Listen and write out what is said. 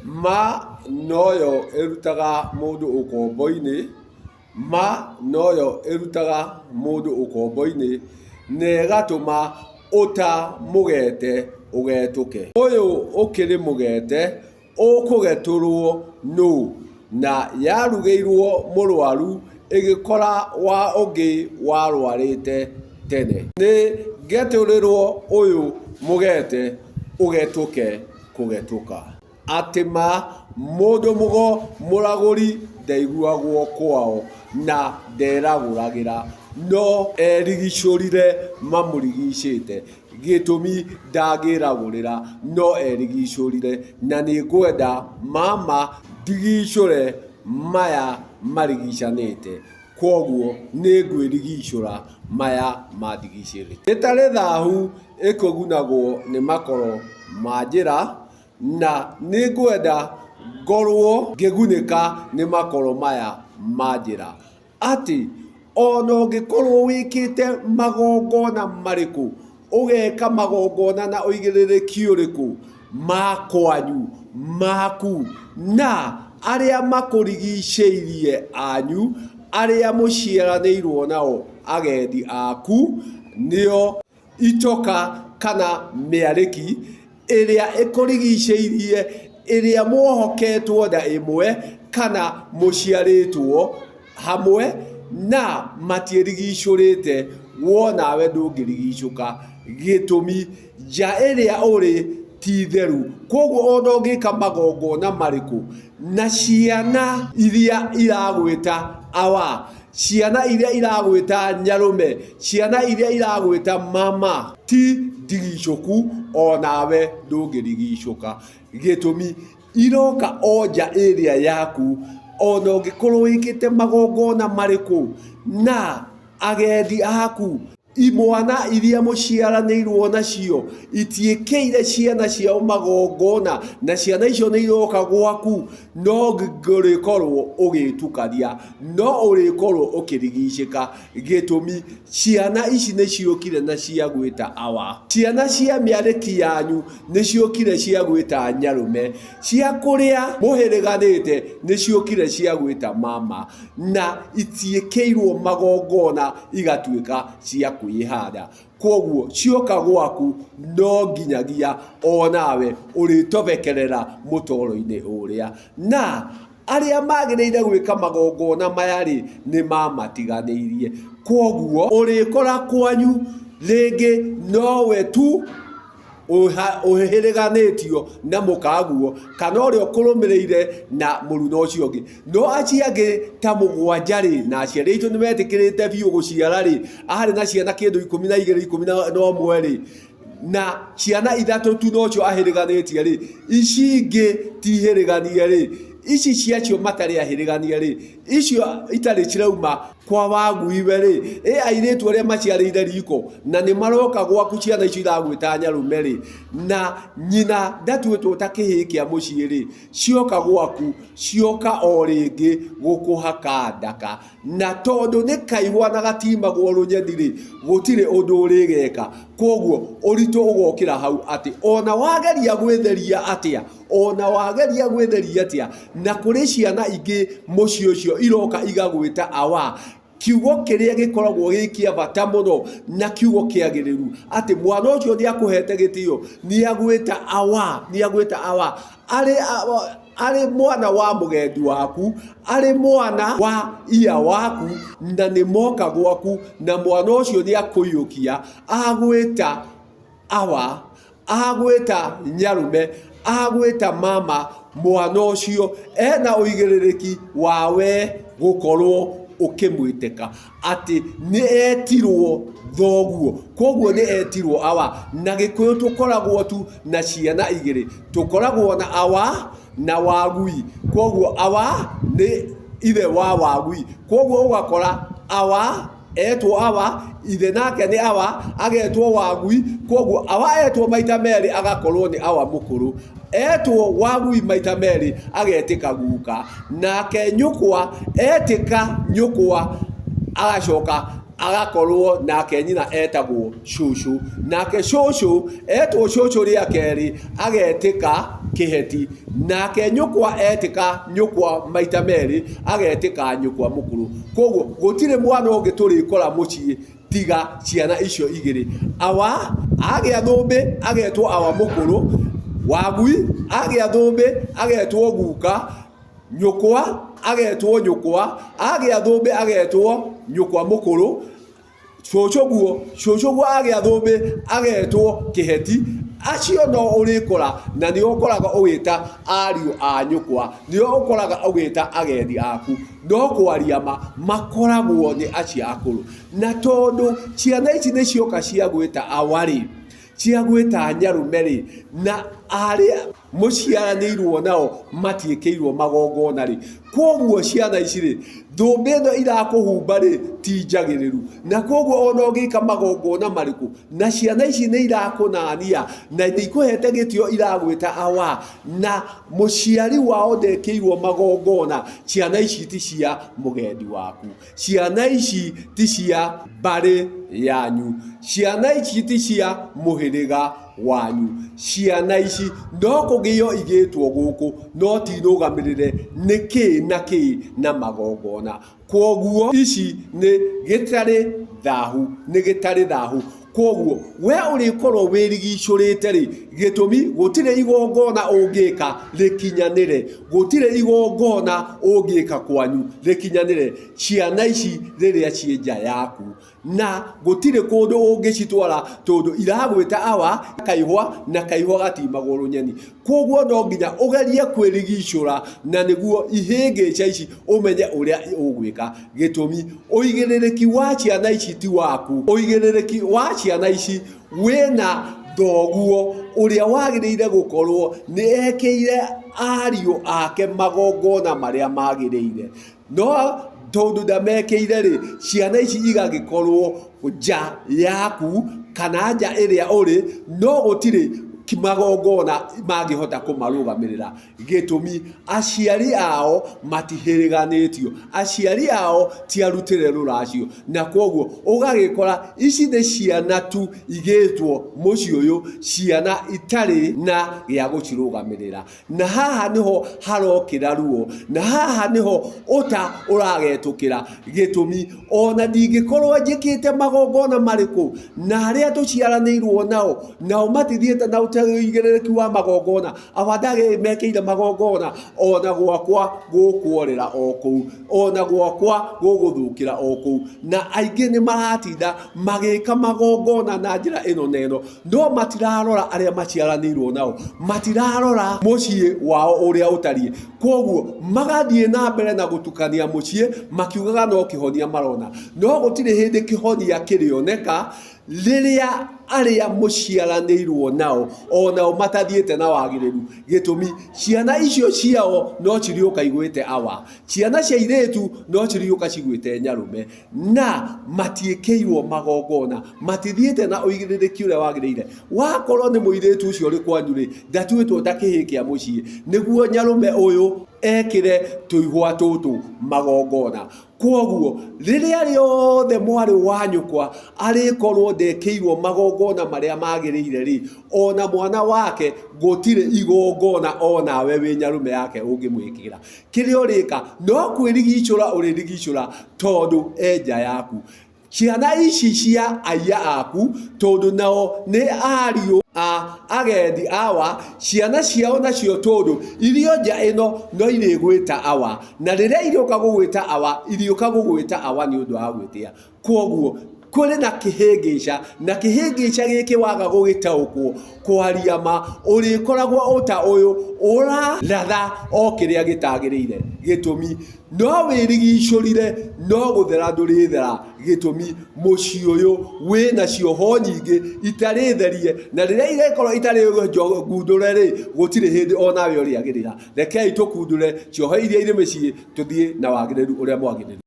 Ma noyo ĩrutaga mũndũ ũkombo-inĩ, ma noyo ĩrutaga mũndũ ũkombo-inĩ na ĩgatũma ũta mũgete ũgetũke. Ũyũ ũkĩrĩ mũgete ũkũgetũrwo nũ na yarugĩirwo mũrwaru ĩgĩkora wa ũngĩ warwarĩte tene. Nĩ ngetũrĩrwo ũyũ mũgete ũgetũke kũgetũka. Atĩ ma mũndũ mũgo mũragũri ndaiguagwo kwao na nderagũragĩra no erigicũrire mamũrigicĩte. Gĩtũmi ndangĩragũrĩra no erigicũrire na nĩngwenda mama ndigicũre maya marigicanĩte kwoguo nĩngwĩrigicũra maya mandigicĩrĩte. Ĩtarĩ thahu ĩkũgunagwo nĩ makoro ma njĩra na nĩngwenda ngorwo ngĩgunĩka nĩ makoro maya ma njĩra. Atĩ o na ũngĩkorwo wĩkĩte magongona marĩkũ, ũgeka magongona na ũigĩrĩrĩki ũrĩkũ ma kwanyu, maku, na arĩa makũrigicĩirie anyu, arĩa mũciaranĩirwo nao agendi aku, nĩo itoka kana mĩarĩki ĩrĩa ĩkũrigicĩirie ĩrĩa muohoketwo nda ĩmwe kana mũciarĩtwo hamwe na matiĩrigicũrĩte wonawe ndũngĩrigicũka. Gĩtũmi nja ĩrĩa ũrĩ ti theru kwoguo ona ũngĩka magongona marĩkũ na ciana iria iragwĩta awa ciana iria iragwĩta nyarũme ciana iria iragwĩta mama ti ndigicũku onawe ndũngĩrigicũka. Gĩtũmi iroka o nja ĩrĩa yaku ona ũngĩkorwo wĩkĩte magongona marĩkũ na agendi aku imwana iria mũciaranĩirwo nacio itiĩkĩire ciana ciao magongona na ciana icio nĩ iroka gwaku no ũrĩkorwo ũgĩtukania no ũrĩkorwo ũkĩrigicĩka. Gĩtũmi ciana ici nĩ ciũkire na ciagwĩta awa. Ciana cia mĩarĩki yanyu nĩ ciũkire ciagwĩta nyarũme. Cia kũrĩa mũhĩrĩganĩte nĩ ciũkire ciagwĩta mama na itiĩkĩirwo magongona igatuĩka cia kwĩhanda. Kwoguo cioka gwaku no nginyagia onawe ũrĩtobekerera mũtoro-inĩ ũrĩa. Na arĩa magĩrĩire gwĩka magongona maya rĩ, nĩ mamatiganĩirie. Kwoguo ũrĩkora kwanyu rĩngĩ nowe tu ũhĩrĩganĩtio na mũkaguo kana ũrĩa ũkũrũmĩrĩire na mũruna ũcio ũngĩ. No acio angĩ ta mũgwanja rĩ, na aciari aitũ nĩ metĩkĩrĩte biũ gũciara rĩ, arĩ na ciana kĩndũ 12 11 rĩ, na ciana ithatũ tu nocio ahĩrĩganĩtie rĩ, ici ingĩ ti hĩrĩganie rĩ, ici ciacio matarĩ ahĩrĩganie rĩ, icio itarĩ cirauma kwa waguiwe rĩ, ĩ airĩtu arĩa maciarĩire riko na nĩ maroka gwaku ciana icio iragwĩta nyarume rĩ, na nyina ndatuĩtwo ta kĩhĩĩ kĩa mũciĩ rĩ, cioka gwaku cioka o rĩngĩ gũkũhaka ndaka. Na tondũ nĩ kaigwa na gatimagwo rũnyeni rĩ, gũtirĩ ũndũ ũrĩgeka. Kwoguo ũritũ ũgokĩra hau atĩ ona wageria gwĩtheria atĩa, ona wageria gwĩtheria atĩa, na kũrĩ ciana ingĩ mũciĩ ũcio iroka igagwĩta awa, kiugo kĩrĩa gĩkoragwo gĩ kĩa bata mũno na kiugo kĩagĩrĩru atĩ mwana ũcio nĩ akũhete gĩtĩo, nĩ agwĩta awa, nĩ agwĩta awa. Arĩ arĩ mwana wa mũgendi waku, arĩ mwana wa iya waku, na nĩ moka gwaku, na mwana ũcio nĩ akũiyũkia, agwĩta awa, agwĩta nyarũme, agwĩta mama, mwana ũcio ena ũigĩrĩrĩki wa we gũkorwo ũkĩmwĩtĩka atĩ nĩ etirwo thoguo, koguo nĩ etirwo awa. Na Gĩkũyũ tũkoragwo tu na ciana igĩrĩ, tũkoragwo na awa na wagui. Koguo awa nĩ ithe wa wagui, koguo ũgakora awa etwo awa, ithe nake nĩ awa, agetwo wagui, koguo awa etwo maita merĩ agakorwo nĩ awa mũkũrũ, etwo wagui maita merĩ agetĩka guka, nake nyũkwa etĩka nyũkwa agacoka agakorwo nake nyina etagwo cũcũ, nake cũcũ etwo cũcũ rĩa kerĩ agetĩka kĩheti, nake nyũkwa etĩka nyũkwa maita merĩ agetĩka nyũkwa mũkũrũ. Koguo gũtirĩ mwana ũngĩ tũrĩkora mũciĩ tiga ciana icio igĩrĩ. Awa agĩa thũmbĩ agetwo awa mũkũrũ, wagui agĩa thũmbĩ agetwo guka, nyũkwa agetwo nyũkwa, agĩa thũmbĩ agetwo nyũkwa mũkũrũ, cũcũguo, cũcũguo agĩa thũmbĩ agetwo kĩheti, acio no ũrĩkora na nĩo ũkoraga ũgĩta ariũ a nyũkwa, nĩo ũkoraga ũgĩta agendi aku, no kwaria ma makoragwo nĩ acio akũrũ. Na tondũ ciana ici nĩ cioka cia gwĩta awa rĩ, cia gwĩta nyarũme rĩ, na arĩa mũciaranĩirwo nao matiĩkĩirwo magongona rĩ, kwoguo ciana ici rĩ, thũmbĩ ĩno irakũhumba rĩ, ti njagĩrĩru. Na kwoguo ona ũngĩka magongona marĩkũ, na ciana ici nĩ irakũnania, na nĩ ikũhete gĩtĩo iragwĩta awa, na mũciari wao ndekĩirwo magongona, ciana ici ti cia mũgendi waku. Ciana ici ti cia mbarĩ yanyu. Ciana ici ti cia mũhĩrĩga wanyu. Ciana ici no kũgĩo igĩtwo gũkũ no ti nũgamĩrĩre nĩ kĩ na kĩ na magongona. Kwoguo ici nĩ gĩtarĩ thahu, nĩ gĩtarĩ thahu. Kwoguo we ũrĩkorwo wĩrigicũrĩte rĩ, gĩtũmi gũtirĩ igongona ũngĩka rĩkinyanĩre, gũtirĩ igongona ũngĩka kwanyu rĩkinyanĩre ciana ici rĩrĩa ciĩ nja yaku, na gũtirĩ kũndũ ũngĩcitwara tondũ iragwĩta awa kaihwa na kaihwa gatimagwo rũnyeni. Kwoguo no nginya ũgerie kwĩrigicũra na nĩguo ihĩngĩca ici ũmenye ũrĩa ũgwĩka. Gĩtũmi, ũigĩrĩrĩki wa ciana ici ti waku. Ũigĩrĩrĩki wa ciana ici wĩna thoguo ũrĩa wagĩrĩire gũkorwo nĩ ekĩire ariũ ake magongona marĩa magĩrĩire. No tondũ ndamekĩire rĩ, ciana ici igagĩkorwo nja yaku kana nja ĩrĩa ũrĩ, no gũtirĩ magongona mangĩhota kũmarũgamĩrĩra. Gĩtũmi, aciari ao matihĩrĩganĩtio, aciari ao ti arutĩre rũracio, na kwoguo ũgagĩkora ici nĩ ciana tu igĩtwo mũciĩ ũyũ, ciana itarĩ na gĩa gũcirũgamĩrĩra. Na haha nĩho harokĩra ruo, na haha nĩho ũta ũragetũkĩra. Gĩtũmi, ona ndingĩkorwo njĩkĩte magongona marĩkũ, na arĩa tũciaranĩirwo nao, nao matithiĩte na ũigĩrĩrĩki wa magongona, awa ndamekĩire magongona, ona gwakwa gũkworĩra o kũu, ona gwakwa gũgũthũkĩra o kũu. Na aingĩ nĩ maratinda magĩka magongona na njĩra ĩno na ĩno, no matirarora arĩa maciaranĩirwo nao, matirarora mũciĩ wao ũrĩa ũtariĩ. Kwoguo magathiĩ na mbere na gũtukania mũciĩ makiugaga no kĩhonia marona, no gũtirĩ hĩndĩ kĩhonia kĩrĩoneka rĩrĩa arĩa mũciaranĩirwo nao o nao matathiĩte na wagĩrĩru. Gĩtũmi, ciana icio ciao no cirĩũka igwĩte awa, ciana cia airĩtu no cirĩũka cigwĩte nyarũme, na matiĩkĩirwo magongona, matithiĩte na ũigĩrĩrĩki ũrĩa wagĩrĩire. Wakorwo nĩ mũirĩtu ũcio ũrĩ kwanyu rĩ, ndatuĩtwo ta kĩhĩĩ kĩa mũciĩ, nĩguo nyarũme ũyũ ekĩre tũihwa tũtũ magongona. Kwoguo, rĩrĩa rĩothe mwarĩ wa nyũkwa arĩkorwo ndekĩirwo magongona marĩa magĩrĩire-rĩ, o na mwana wake gũtirĩ igongona o nawe wĩ nyarũme yake ũngĩmwĩkĩra. Kĩrĩa ũrĩka no kwĩrigicũra ũrĩrigicũra tondũ e nja yaku. Ciana ici cia aiya aku, tondũ nao nĩ ariũ a agendi awa, ciana ciao nacio tondũ irio nja ĩno no irĩgwĩta awa, na rĩrĩa irĩũka gũgwĩta awa, irĩũka gũgwĩta awa nĩ ũndũ wa gwĩtĩa. Kwoguo, kũrĩ na kĩhĩngĩca, na kĩhĩngĩca gĩkĩ waga gũgĩtaũkwo, kwaria ma, ũrĩkoragwo ũta ũyũ ũraratha o kĩrĩa gĩtagĩrĩire. Gĩtũmi, no wĩrigicũrire, no gũthera ndũrĩthera. Gĩtũmi, mũciĩ ũyũ wĩna cioho nyingĩ itarĩ therie, na rĩrĩa irĩkorwo itarĩ ngundũre rĩ, gũtirĩ hĩndĩ onawe ũrĩagĩrĩra. Rekei tũkundũre cioho iria irĩ mĩciĩ, tũthiĩ na wagĩrĩru ũrĩa mwagĩrĩru.